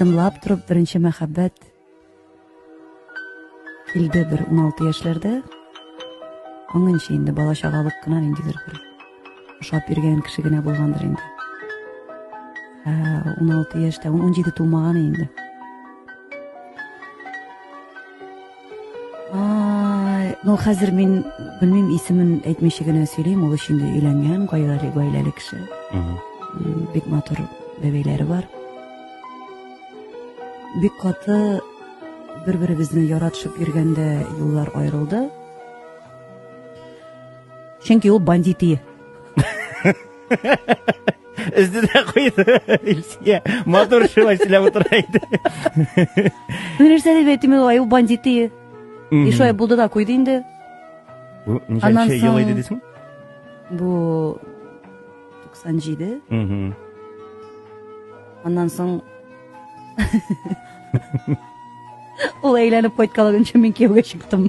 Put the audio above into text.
Чынлап торып беренче мәхәббәт килде бер 16 яшьләрдә. Аңынчы инде бала чагалык кына ниндидер бер ошап йөргән кеше генә булгандыр инде. Ә 16 яшьтә, 17 тулмаган инде. Ай, ну хәзер мин белмим исемен әйтмичә генә сөйлим, ул инде өйләнгән, гаиләле, гаиләле кеше. Бик матур бәбәйләре бар. Бик каты бер-беребезне яратышып йөргәндә юллар аерылды. Чөнки ул бандит ие. Өзде дә куйды Илсия. Матур шулай сөйләп утыра иде. Ну нәрсә дип әйтим, ул бандит ие. И шулай булды да куйды инде. Бу ничәнче ел иде дисең? Бу 97. Аннан соң ул әйләнеп кайткалаганча мин кияүгә чыктым.